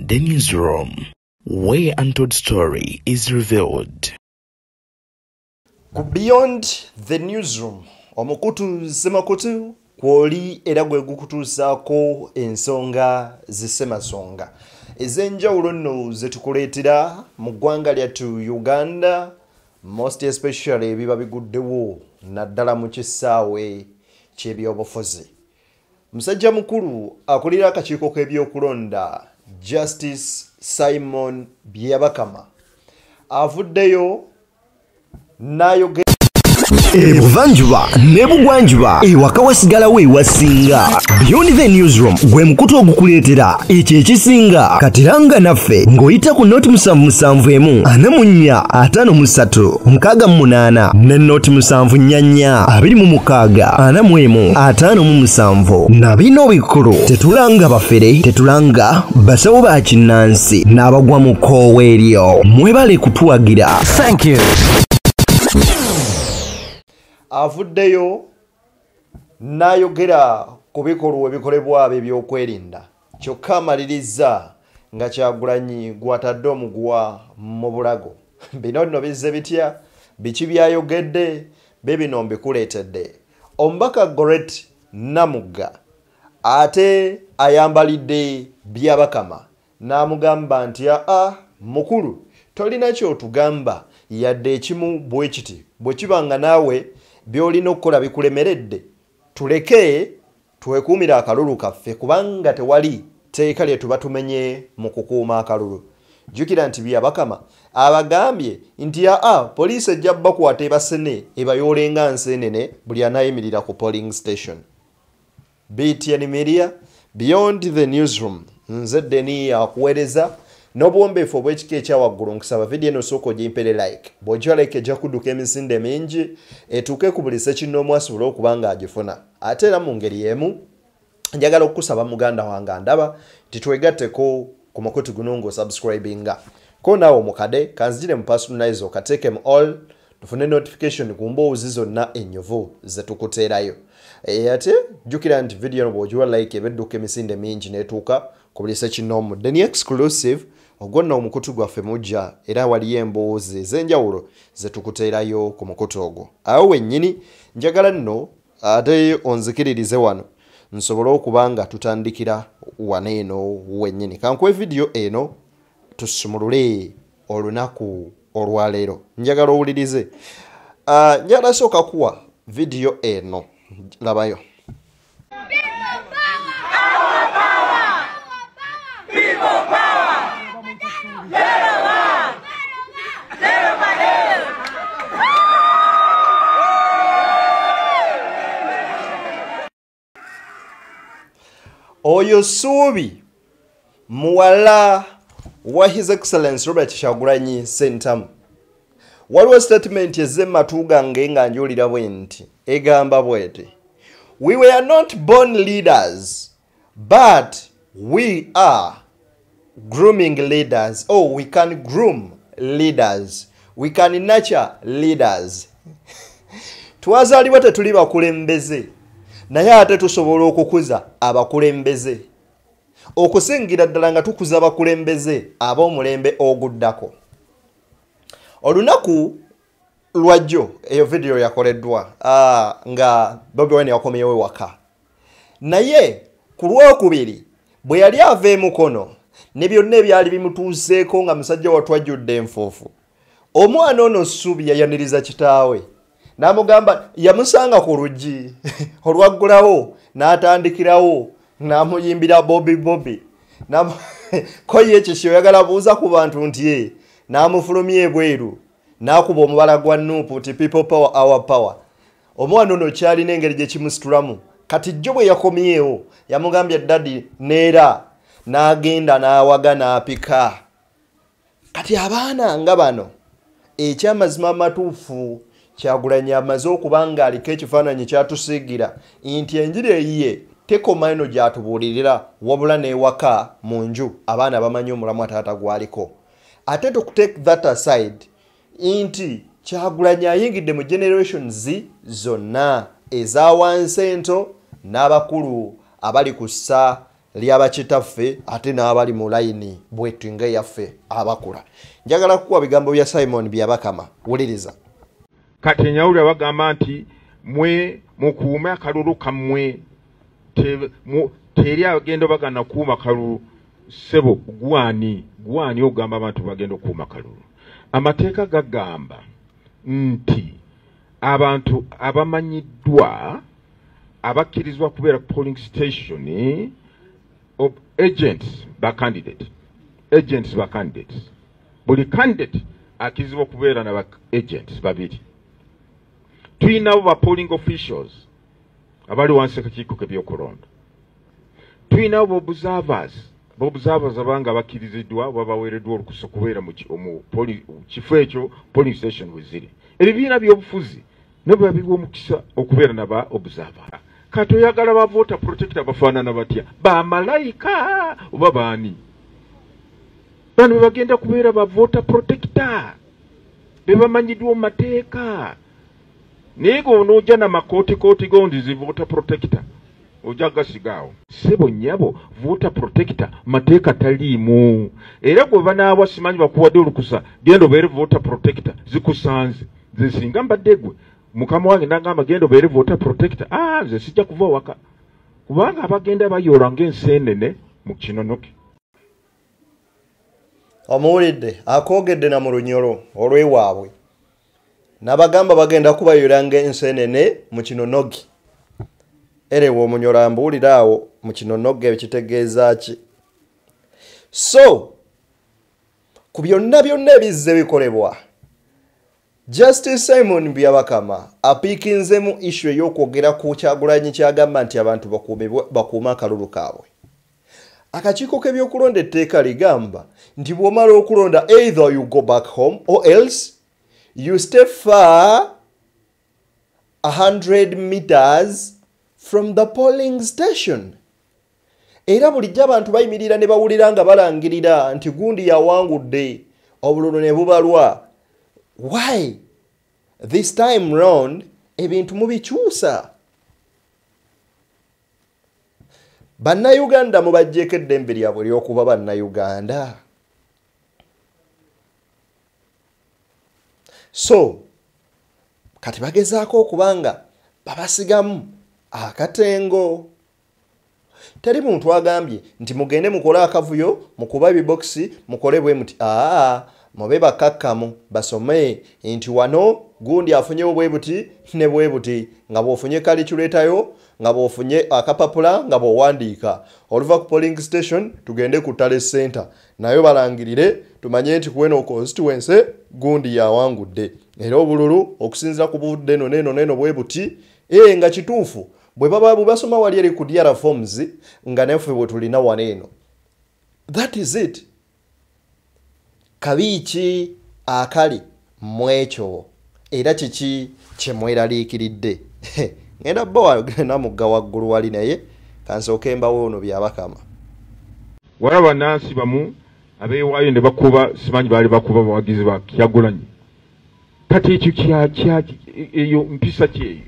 the Newsroom, where untold story is revealed. Ku Beyond the Newsroom, omukutu semakutu kwoli era gwe gukutuusaako ensonga z'essemasonga ez'enjawulo nno ze tukuleetera mu ggwanga lyattu Uganda, most especially ebiba biguddewo naddala mu kisaawe ky'ebyobufuzi. Musajja mukulu akulira akakiiko k'ebyokulonda Justice Simon Byabakama avuddeyo n'ayogera. Ebuvanjuba ne bugwanjuba, ewaka wasigalawo ewasinga. Beyond the Newsroom gwe mukutu ogukuleetera ekyo ekisinga. Katiranga naffe ng'oyita ku 071 44 53 68 ne 074 26 41 57. Na bino bikulu tetulanga bafere, tetulanga basawo ba kinnansi n'abagwa mu kkoowe eryo. Mwebale kutuwagira. Thank you. Avuddeyo n'ayogera ku bikolwa ebikolebwa abo ebyokwerinda, kyokka amaliriza nga Kyagulanyi gw'atadde omuguwa mu bulago. Bino nno bizze bitya? Biki byayogedde? Bye bino mbikuleetedde. Omubaka Gorret Namugga ate ayambalidde Byabakama n'amugamba nti aa mukulu, tolina ky'otugamba yadde ekimu bwe kiti. Bwe kiba nga naawe by'olina okukola bikulemeredde, tuleke twekuumire akalulu kaffe, kubanga tewali tteeka lye tuba tumenye mu kukuuma akalulu. Jjukira nti Byabakama abagambye nti aa poliisi ejja bakwata ebasene ebayoole nga nseenene buli anaayimirira ku polling station. BTN Media, Beyond the Newsroom, nze Deni akuweereza n'obuwombeefu obw'ekika ekyawaggulu. Nkusaba vidiyo eno osooka ogimpere like. Bw'ogiwa like ejja kudduka emisinde mingi etuuke ku buli ssekinnoomu asobole okuba ng'agifuna. Ate era mu ngeri y'emu njagala okukusaba muganda wange andaba nti twegatteko ku mukutu guno ng'osubscribinga ko naawe omukade kanzigire mu personalize okateeke mu all, tufune notification ku mboozi zonna ennyuvu ze tukuteerayo. Ate jjukira nti vidiyo eno bw'ogiwa like eba edduka emisinde mingi n'etuuka ku buli ssekinnoomu. Deni Exclusive, ogwo nno omukutu gwaffe mujja, era waliyo emboozi ez'enjawulo ze tukuteerayo ku mukutu ogwo. Awo wennyini njagala nno ate onzikiririze wano nsobole okuba nga tutandikira wano eno wennyini. Kankuwe vidiyo eno tusumulule olunaku olwaleero. Njagala owulirize. Njagala sooka kuwa vidiyo eno, labayo. People power! Our power! People power! 01! 05! Oyo Suubi muwala wa His Excellence Robert Kyagulanyi Ssentamu. Waliwo statement ezze mu matu gange nga njulira bwe nti egamba bw'eti: "We were not born leaders, but we are grooming leaders. Oh, we can groom leaders. We can nurture leaders." Twazaalibwa tetuli bakulembeze, naye ate tusobola okukuza abakulembeze, okusingira ddala nga tukuza abakulembeze ab'omulembe oguddako. Olunaku lwajjo eyo vidiyo yakoleddwa nga Bobi Wine yakomyewo ewaka, naye ku Lwokubiri bwe yali ava emukono ne byonna ebyali bimutuuseeko nga musajja wattu ajjudde enfuufu, omwana ono Ssuubi yayaniriza kitaawe n'amugamba, yamusanga ku luggi olwaggulawo n'atandikirawo n'amuyimbira Bobi Bobi. Ko ye kiki oyagala buuza ku bantu nti ye n'amufulumya ebweru n'akuba omubala gwa NUP nti "People power, our power." Omwana ono kyalina engeri gye kimusitulamu. Kati jjo bwe yakomyewo yamugambye, "Daddy," neera n'agenda n'awaga n'apika. Kati abaana nga bano, ekyamazima amatuufu, Kyagulanyi amaze okuba ng'aliko ekifaananyi kyatusiigira nti enjiri eyiye tekoma eno gy'atubuulirira, wabula n'ewaka mu nju abaana bamanyi omulamwa taata gwaliko. Ate to take that aside nti Kyagulanyi ayingidde mu generations zonna eza wansi ento n'abakulu abali ku ssa. ly'abakitaffe ate n'abali mu layini bwetu nga eyaffe abakula. Njagala kukuwa bigambo bya Simon Byabakama, wuliriza. Kati enyawulira bagamba nti mwe mukuume akalulu kammwe, teri agenda bagana kuuma kalulu. Ssebo gwani gwani ogamba abantu bagenda okuuma kalulu? Amateeka gagamba nti abantu abamanyiddwa abakkirizibwa kubeera ku polling station, agents ba candidate, agents ba candidates, buli candidate akkirizibwa okubeera na ba agents babiri. Tuyinawo ba polling officials abali wansi akakiiko k'ebyokulonda, tuyinawo ba observers, ba observers abanga bakkiriziddwa oba baweereddwa olukusa okubeera mu kifo ekyo polling station we ziri. Ebibiina by'obufuzi nabyo babiwa omukisa okubeera na ba observer. Kati oyagala ba voter protector bafaanana batya? Bamalayika oba baani? Bano be bagenda kubeera ba voter protector, be bamanyiddwa mu mateeka. Naye ng'onoojja n'amakootikooti gondi zi voter protector ojja gasigaawo. Ssebo nnyabo, voter protector mateeka taliimu. Era gwe banaawa simanyi bakuwadde olukusa genda obeere voter protector, zikusanze. Nze singa mbadde gwe mukama wange nagamba genda obeere voter protector, nze sijja kuva waka, kubanga abagenda bayoola ng'enseenene mu kinonoke. Omuwulidde akoogedde na mu lunyolo olw'ewaabwe, n'abagamba bagenda kubayoola ng'enseenene mu kinonogi. Erewa omunyolo mbuwulira awo mu kinonogi ekitegeeza ki? So ku byonna byonna ebizze bikolebwa, Justice Simon Byabakama apiikinzemu issue ey'okwogera ku Kyagulanyi kyagamba nti abantu bakuume akalulu kaabwe. Akakiiko k'ebyokulonda etteeka ligamba nti bw'omala okulonda either you go back home or else you stay far 100 meters from the polling station. Era bulijjo abantu bayimirira ne bawulira nga balangirira nti gundi yawangudde, obululu ne bubalwa. Why this time round ebintu mubikyusa? Bannayuganda mubaggyeko eddembe lyabwe ery'okuba bannayuganda. So kati bagezaako okubanga babasigamu akatengo. Teri muntu agambye nti mugende mukole akavuyo, mukuba ebibokisi, mukole bwe muti. Mube bakakkamu, basome nti wano gundi afunyewo bwe buti ne bwe buti, nga bw'ofunye calculator, nga bw'ofunye akapapula, nga bw'owandiika. Oluva ku polling station tugende ku tally center, nayo balangirire tumanye nti ku eno constituency gundi yawangudde, era obululu okusinziira ku budde eno n'eno n'eno bwe buti. Nga kituufu bwe baba basoma wali eri ku DR forms nga naffe bwe tulina wano eno. That is it. Kabi ki akali mu ekyo era kiki kye mweraliikiridde? Ngenda bbo namugga waggulu wali, naye kansooke mbawo ono Byabakama. Walaba bannansi bamu abeewaayo ne bakuba, simanyi baali bakuba bawagizi ba Kyagulanyi. Kati ekyo eyo mpisa ki eyo?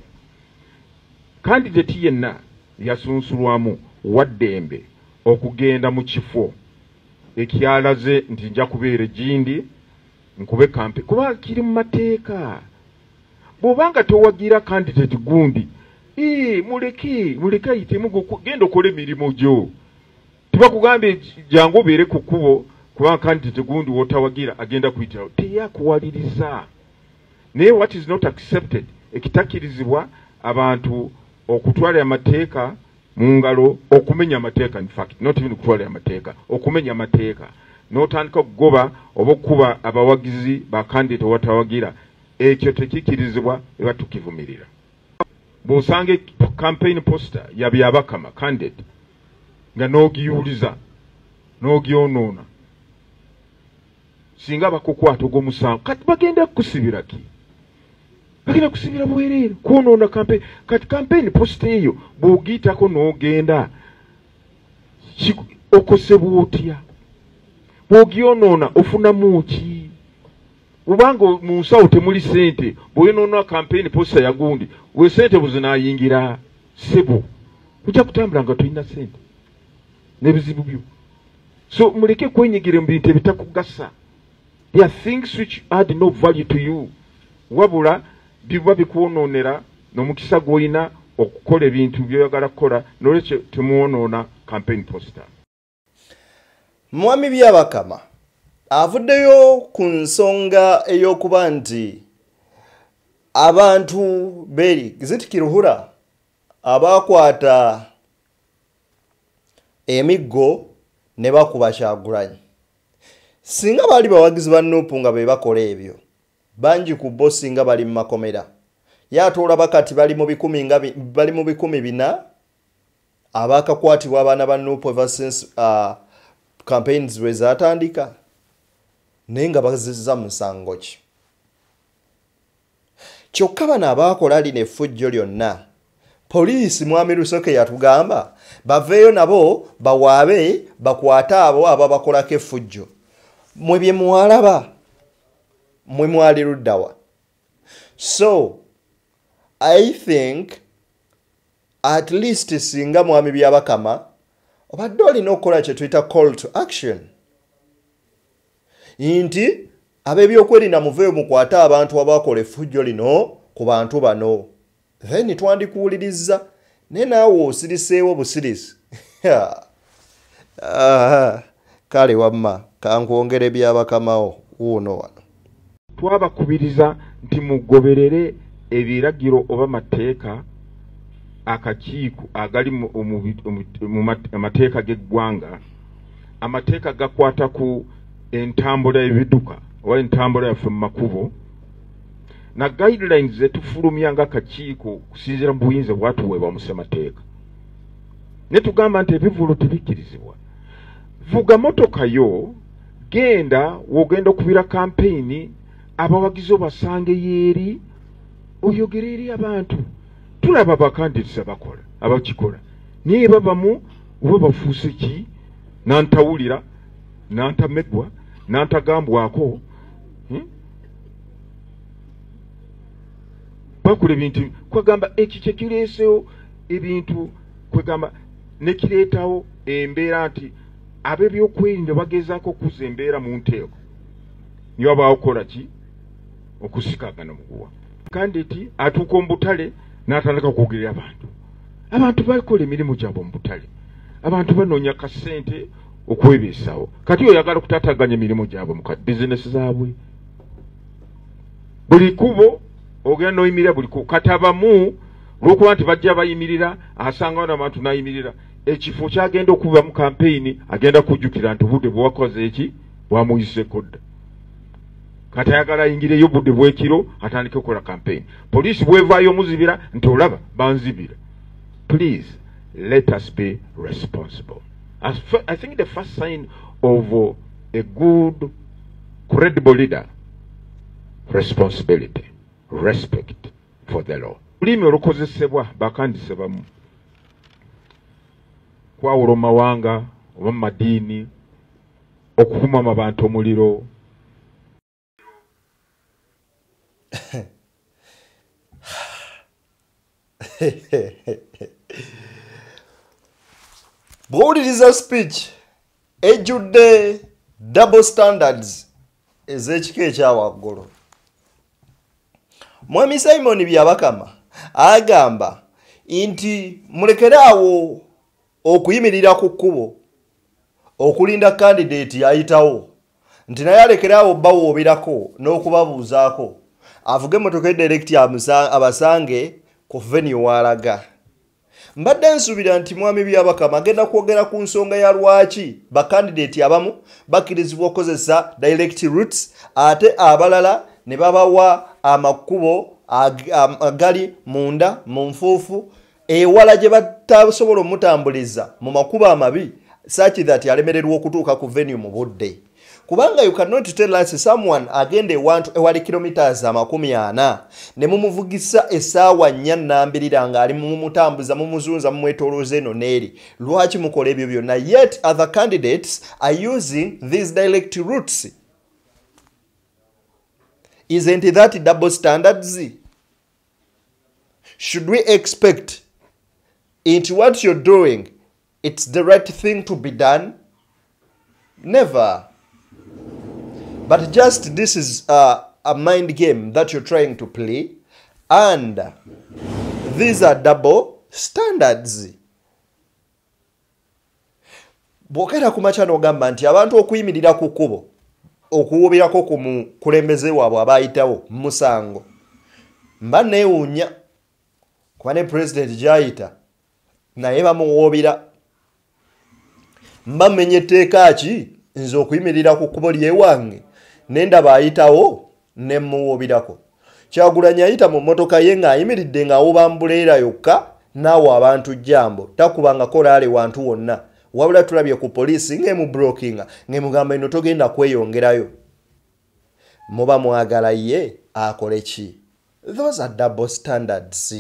Kandidate yenna yasunsulwamu waddembe okugenda mu kifo ekyalaze nti nja kubeera egindi nkube kampe, kuba kiri mu mateeka. Bw'obanga towagira candidate gundi, muleke muleke ayitemu, genda okole emirimu gyo. Tebakugambye jangu obeere ku kkubo kubanga candidate gundi w'otawagira agenda kuyitirawo, teyakuwaliriza. Naye what is not accepted, ekitakkirizibwa abantu okutwala amateeka mu ngalo, okumenya amateeka, in fact not even kutwala amateeka, okumenya amateeka n'otandika okugoba oba okukuba abawagizi ba candidate owatawagira, ekyo tekikirizibwa eba tukivumirira. Bw'osanga campaign poster ya Byabakama candidate nga n'ogiyuliza n'ogyonoona, singa bakukwata ogw'omusango, kati bagenda kukusibira ki? Bagenda kusibira bwereere kwonoona campaign. Kati campaign poster eyo bw'ogiyitako n'ogenda okosebwa otya? Bw'ogyonoona ofunamu ki? Kubanga mu nsawo temuli ssente. Bw'oyonoona campaign poster ya gundi, we ssente bwe zinaayingira, ssebo ojja kutambula nga tolina ssente. N'ebizibu byo. So muleke kwenyigira mu bintu ebitakugasa. There are things which add no value to you. Wabula biba bikwonoonera n'omukisa gw'olina okukola ebintu by'oyagala kukola, n'olwekyo temwonoona campaign poster. Mwami Byabakama avuddeyo ku nsonga ey'okuba nti abantu beri Kiruhura abakwata emiggo ne bakuba Kyagulanyi. Singa baali bawagizi ba NUP nga be bakola ebyo, bangi ku bo singa bali mu makomera. Ye ate olaba kati bali mu bikumi nga bali mu 400 abakakwatibwa abaana ba NUP ever since campaigns bwe zaatandika, naye nga bazizza musango ki? Kyokka bano abaakola lino effujjo lyonna, poliisi Mwami Rusoke yatugamba baveeyo nabo bawaabe bakwate abo ababakolako effujjo. Mwe bye mwalaba, mwe mwali luddawa? So I think at least singa Mwami Byabakama obadde olina okukola kye tuyita call to action, nti ab'ebyokwerinda muveeyo mukwate abantu abakola effujjo lino ku bantu bano, then twandikuwuliriza. Naye naawe osiriseewo busirisi. Kale wamma kankwongere Byabakamawo wuuno wano. Twabakubiriza nti mugoberere ebiragiro oba mateeka akakiiko agali mu amateeka g'eggwanga. Amateeka gakwata ku entambula y'ebidduka oba entambula yaffe mu makubo, na guidelines zetufulumya ng'akakiiko kusinziira mu buyinza bwatuweebwa mu ssemateeka. Ne tugamba nti ebivvulu tebikkirizibwa. Vuga motoka yo, genda w'ogenda okubira kampeyini, abawagizi obasange yeeri, oyogere eri abantu. Tulaba abakandidates abakola abakikola, naye babamu oba bafuuse ki, nantawulira, nantamegwa, nantagambwako, bakola ebintu kwegamba eki kyekireesewo ebintu kwegamba nekireetawo embeera nti ab'ebyokwerinda bagezaako okuzza embeera mu nteeko, niyo wabaawo okukola ki, okusikagana muguwa. Kandidate atuuka mu butale n'atandika okwogerera abantu. Abantu bakola emirimu gyabwe mu butale, abantu banoonya kasente okwebeesawo. Kati oyagala okutaataaganya emirimu gyabwe mu bizinesi zaabwe. Buli kkubo ogenda n'oyimirira buli kkubo. Kati abamu olw'okuba nti bajja bayimirira, asangawo n'abantu n'ayimirira, ekifo kyagenda okuba mu kampeyini agenda kujjukira nti obudde bwe wakoze eki bwamuyiseeko dda. Kati ayagala ayingireyo obudde bw'ekiro atandike okukola kampeyini. Poliisi bw'evaayo omuzibira nti olaba banzibira. Please let us be responsible. I think the first sign of a good, credible leader, responsibility, respect for the law. Olulimi olukozesebwa bakandise bamu kwawula mu mawanga oba mu madiini, okukumamu abantu omuliro. Bw'owuliriza speech ejjudde double standards ez'ekika ekyawaggulu. Mwami Simon Byabakama agamba nti mulekere awo okuyimirira ku kkubo okulinda candidate ayitawo, nti naye alekere awo bawoobirako n'okubabuuzaako, avuge emmotoka direct abasange ku venue w'alaga. Mbadde nsuubira nti Mwami Byabakama agenda kwogera ku nsonga ya lwaki bakandidate abamu bakkirizibwa okukozesa direct routes ate abalala ne babawa amakubo agali munda mu nfuufu ewala gye batasobola omutambuliza mu makubo amabi, such that alemererwa okutuuka ku venue mu budde. Kubanga you cannot tell us someone agenda ewantu ewali kilometers 40 ne mumuvugisa essaawa 4 nambirira ng'ali mumutambuza mumuzunza mumwetoolooza eno n'eri. Lwaki mukola ebyo byonna? Yet other candidates are using these direct routes. Isn't that double standards? Should we expect into what you're doing It's the right thing to be done? Never. But just this is a mind game that you're trying to play, and these are double standards. Bw'okeera ku makya n'ogamba nti abantu okuyimirira ku kkubo okuwuubirako ku mukulembeze waabwe abayitawo musango, mba neewuunya kuba ne pulezidenti gy'ayita naye bamuwoobira. Mba mmenye etteeka ki nze okuyimirira ku kkubo ly'ewange ne ndaba ayitawo ne mmuwoobirako? Kyagulanyi ayita mu mmotoka ye ng'ayimiridde ng'awuba mbuleera yokka n'awa abantu jambo, takubangako laale wantu wonna, wabula tulabye ku poliisi ng'emubrokinga ng'emugamba eno togenda kweyongerayo. Muba mwagala ye akole ki? Those are double standards.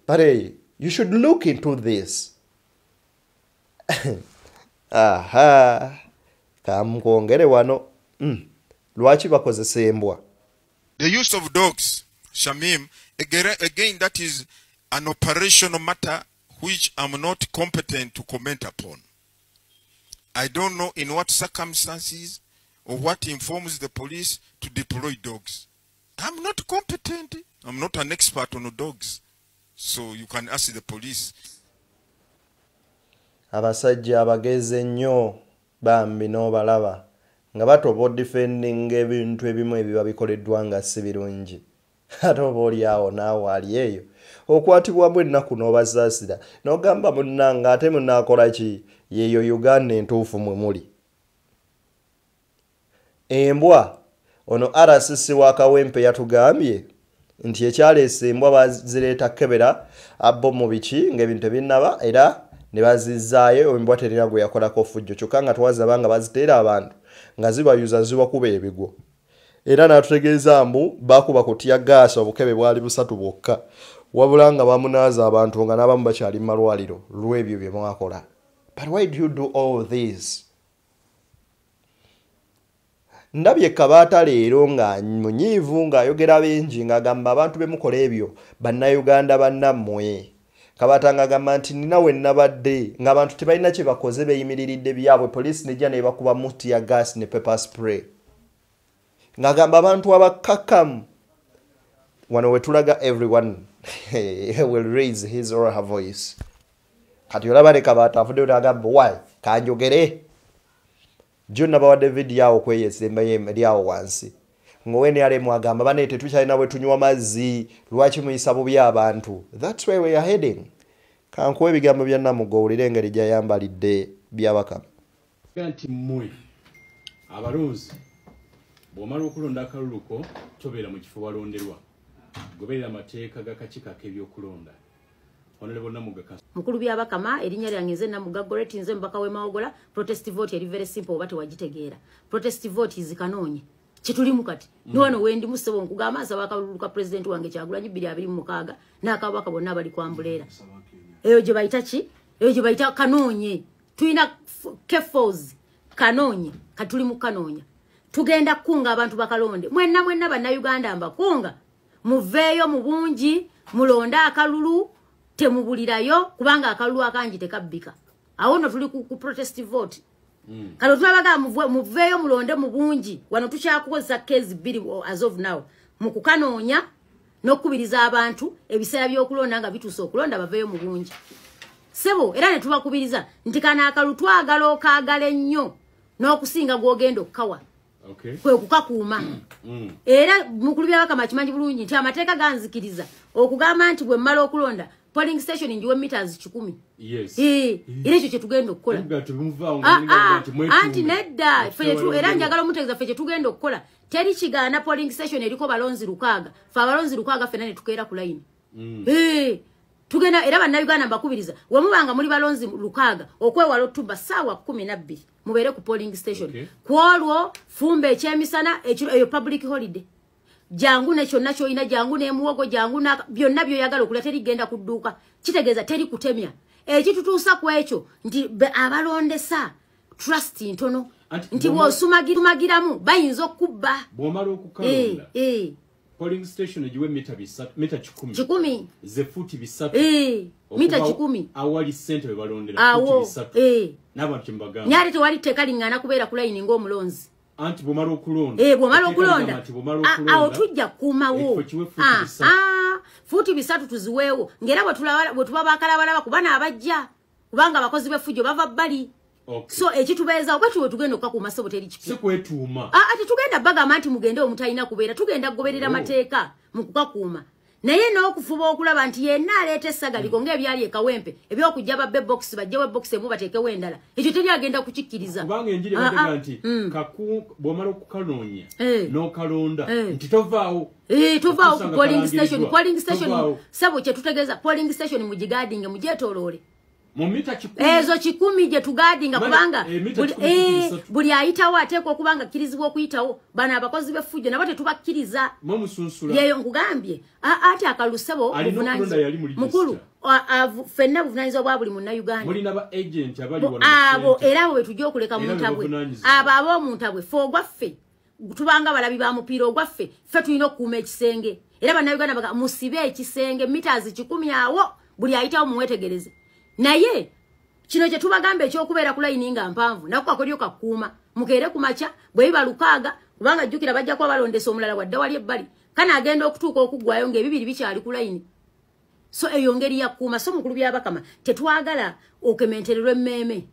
But hey, you should look into this. Aha, kamukwongere wano. Lwaki bakozesa embwa? The use of dogs, Shamim, again, that is an operational matter which I'm not competent to comment upon. I don't know in what circumstances or what informs the police to deploy dogs. I'm not competent. I'm not an expert on dogs. So you can ask the police. Abasajja abagezi ennyo bambi n'obalaba nga batoba odefendinga ebintu ebimu ebiba bikoleddwa nga si birungi, ate oba oli awo naawe ali eyo okwatibwamu ennaku n'obasaasira n'ogamba munnange ate munaakola ki? Yeeyo Uganda entuufu mwe muli. Embwa ono RCC wa Kawempe yatugambye nti ekyaleese embwa bazireeta kebera abo mu biki ng'ebintu ebinnaba era ne bazizzaayo, embwa terina gwe yakolako fujjo, kyokka nga twazaba nga baziteera abantu nga zibayuza zibakuba ebigwo. Era n'atutegeeza mbu bakuba ku teargas obukebe bwali busatu bwokka, wabula nga bamunaaza abantu nga n'abamu bakyali mu malwaliro lw'ebyo bye mwakola. But why do you do all this? Ndabye Kabaata leero nga munyiivu ng'ayogera bingi ng'agamba abantu be mukola ebyo bannayuganda bannammwe. Kabaata ng'agamba nti nina we nabadde ng'abantu tebalina kye bakoze beeyimiriridde byabwe, poliisi nejja nebakubamu teargas ne pepper spray. Ng'agamba abantu abakkakkamu. Wano we tulaga everyone will raise his or her voice. Kati olaba ne Kabaata avuddeyo n'agamba why kanjogere. Jjo nabawadde vidiyo awo kweyesembayo eri awo wansi ng'owenrm agamba bane tetukyalina bwe tunywa mazzi, lwaki muyisa bubi abantu? That's where we are heading. Kankuwa ebigambo bya Namugo owulire engeri gy'ayambalidde Byabakama. Nti mmwe abalonzi bw'omala okulonda akalulu ko tobeera mu kifo walonderwa, goberera amateeka g'akakiiko ak'ebyokulonda. Mukulu Byabakama, erinnya lyange nze Namugga Goreti, nze mubaka w'e Mawogola. Protest vote eri very simple oba tewagitegeera. Protest vote is kanoonye kyetulimu kati. Niwano wendi musebo nkugamba nsaba akalulu ka president wange Kyagulanyi 2026 n'akabaka bonna abali kwambuleera. Eyo gye bayita ki? Eyo gye bayita kanoonye. Tulina kefos kanoonye, katuli mu kanoonya. Tugenda kukunga abantu bakalonde. Mwenna mwenna bannayuganda mbakunga muveeyo mu bungi mulonde akalulu, temubulirayo kubanga akalulu akangi tekabbika. Awo nno tuli ku protest vote. Kale tulabaga muveeyo mulonde mu bungi. Wano tukyakukozesa case bbiri as of now mu kukanoonya n'okukubiriza abantu ebiseera by'okulonda nga bituuse okulonda baveeyo mu bungi. Sebo era ne tubakubiriza nti kano akalulu twagala okaagala ennyo n'okusinga gw'ogenda okukawa. Kwe kukakuuma. Era mukulu Byabakama kimanyi bulungi nti amateeka ganzikiriza okugamba nti bwe mmala okulonda polling station njiwe meters 100. Yes. Era ekyo kye tugenda okukola. Anti nedda era njagala omutegeeza ffe kye tugenda okukola. Teri kigaana polling station eriko balonzi 6. Ffe abalonzi 6 ffenna ne tukeera ku line. Tugenda era bannayuganda mbakubiriza we mubanga muli balonzi 6 okwewala otuba ssaawa 12 mubeere ku polling station. Ku olwo fumba ekyemisana eyo public holiday. Jangu ne kyonna ky'olina, jangu n'emuwogo, jangu na byonna by'oyagala okulya, teri genda ku dduuka. Kitegeeza teri kutemya. Ekitutuusa ku ekyo nti abalondesa trust ntono nti bw'osumagiramu bayinza okubba. Bw'omala okukalonda Polling station egiwe mita 100. 100. Ze futi 300. Mita 100. Awali sente we balondera futi 300. N'abantu kyembagamba. Nyali tewali tteeka liŋŋaana kubeera ku layini ng'omulonzi. Anti bw'omala okulonda. Bw'omala okulonda. Awo tujja kukuumawo. Futi 300 tuziweewo. Ng'era bwe tuba bakalabalaba ku bano abajja. Kubanga abakozi b'effujjo bava bbali. So ekitubeeza oba tuwe tugenda okukakuuma ssebo teri kipya. Si kwetuuma. Tetugenda bagamba nti mugende omutalina kubeera, tugenda kugoberera mateeka mu kukakuuma. Naye n'okufuba okulaba nti yenna aleeta essagaliko ng'ebyali e Kawempe eby'okujja babbe box bajjewo box emu bateekewo endala, ekyo teri agenda kukikkiriza. Kubanga enjiri ebadde nti bw'omala okukanoonya n'okalonda nti tovaawo. Tovaawo ku polling station. Polling station ssebo kye tutegeeza polling station mugigaadinge mugyetooloole. Ezo 100 gye tugaadinga kubanga buli ayitawo ateekwa okuba nga akkirizibwa okuyitawo. Bano abakozi b'effujjo nabo tetubakkiriza. Yeyo nkugambye ate akalulu ssebo mukulu ffenna buvunaanyizibwa bwa buli Munnayuganda. Abo era abo be tujja okuleka mu ntabwe. Abo ab'omu ntabwe ffe ogwaffe tubanga balabi ba mupiira ogwaffe ffe tulina okukuuma ekisenge. Era Bannayuganda baga musibe ekisenge mita 100 awo buli ayitawo mumwetegereze. Naye kino kye tubagamba ekyokubeera ku layini nga mpanvu nako kakolyo kakuuma mukeere ku makya bwe biba 6 kubanga jjukira bajja kuba balondesa omulala wadde wali ebbali kana agenda okutuuka okuggwayo ng'ebibiri bikyali ku layini. So eyo ngeri ya kukuuma. So mukulu Byabakama tetwagala okementererwa emmeeme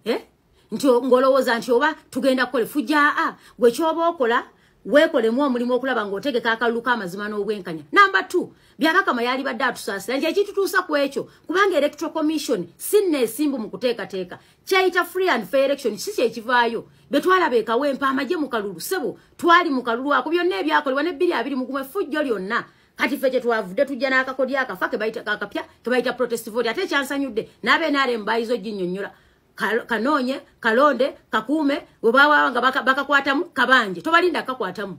nti ng'olowooza nti oba tugenda kukola fujja gwe ky'oba okola weekolemu omulimu okulaba ng'otegeka akalulu k'amazima n'obwenkanya. Namba 2, Byabakama yalibadde atusaasira nti ekitutuusa ku ekyo kubanga Electoral Commission si nneesimbu mu kuteekateeka kyayita free and fair election si kyekivaayo. Be twalaba e Kawempe amagye mu kalulu ssebo twali mu kalulu ako byonna ebyakolebwa ne 2021 effujjo lyonna. Kati ffe kye twavudde tujja n'akakodyo akafa akapya ke bayita protest vote. Ate ekyansanyudde n'aba NRM bayiza oginnyonnyola. Kanoonye, kalonde, kakuume, bwe baba nga bakakwatamu kabanje. Tobalinda kakwatamu.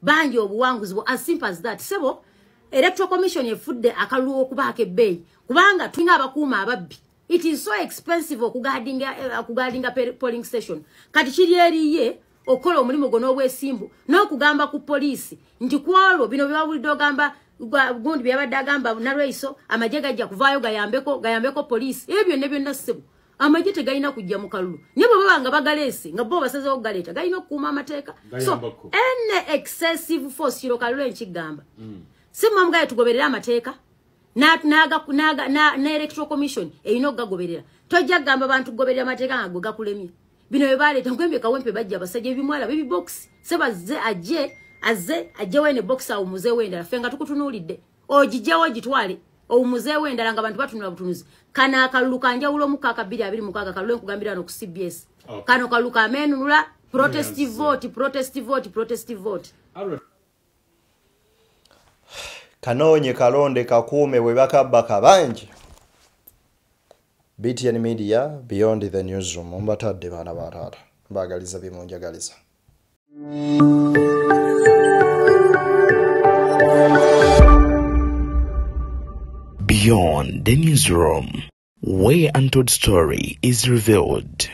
Banje obuwanguzi bwo as simple as that. Ssebo Electoral Commission efudde akalulu okubaako ebbeeyi kubanga tulina abakuuma ababbi. It is so expensive okugaadinga polling station. Kati kiri eriye okukola omulimu gwo n'obwesimbu n'okugamba ku poliisi nti ku olwo bino bye bawulidde ogamba gundi bye yabadde agamba Nalweyiso amagye gajja kuvaayo gayambeko poliisi. Ebyo byonna byonna ssebo amagye tegalina kujja mu kalulu. Naye bwe baba nga bagaleese nga bo basazeewo okugaleeta galina okukuuma amateeka. So any excessive force kiro kalulu enkigamba. Si mwamugaye tugoberere amateeka na Electoral Commission erina okugagoberera. Tojja kugamba bantu kugoberera amateeka nga gwe gakulemye. Bino bye baleeta nkwembye Kawempe bajja abasajja ebimwala b'ebibox sebazze ajje azze ajjewo ene box awumuzeewo endala ffe nga tukutunuulidde ogijjewo ogitwale owumuzeewo endala nga abantu batunula butunuzi. Kano akalulu kanjawulo mu kaaka 2026 kalulu nkugambira wano ku CBS. Kano kalulu kameenunula protest vote, protest vote, protest vote. Kanoonye kalonde kakuume bwe bakabba kabanje. BTN Media, Beyond the Newsroom. Mbatadde baana ba taata. Mbaagaliza bimunjagaliza. Beyond the Newsroom, where untold story is revealed.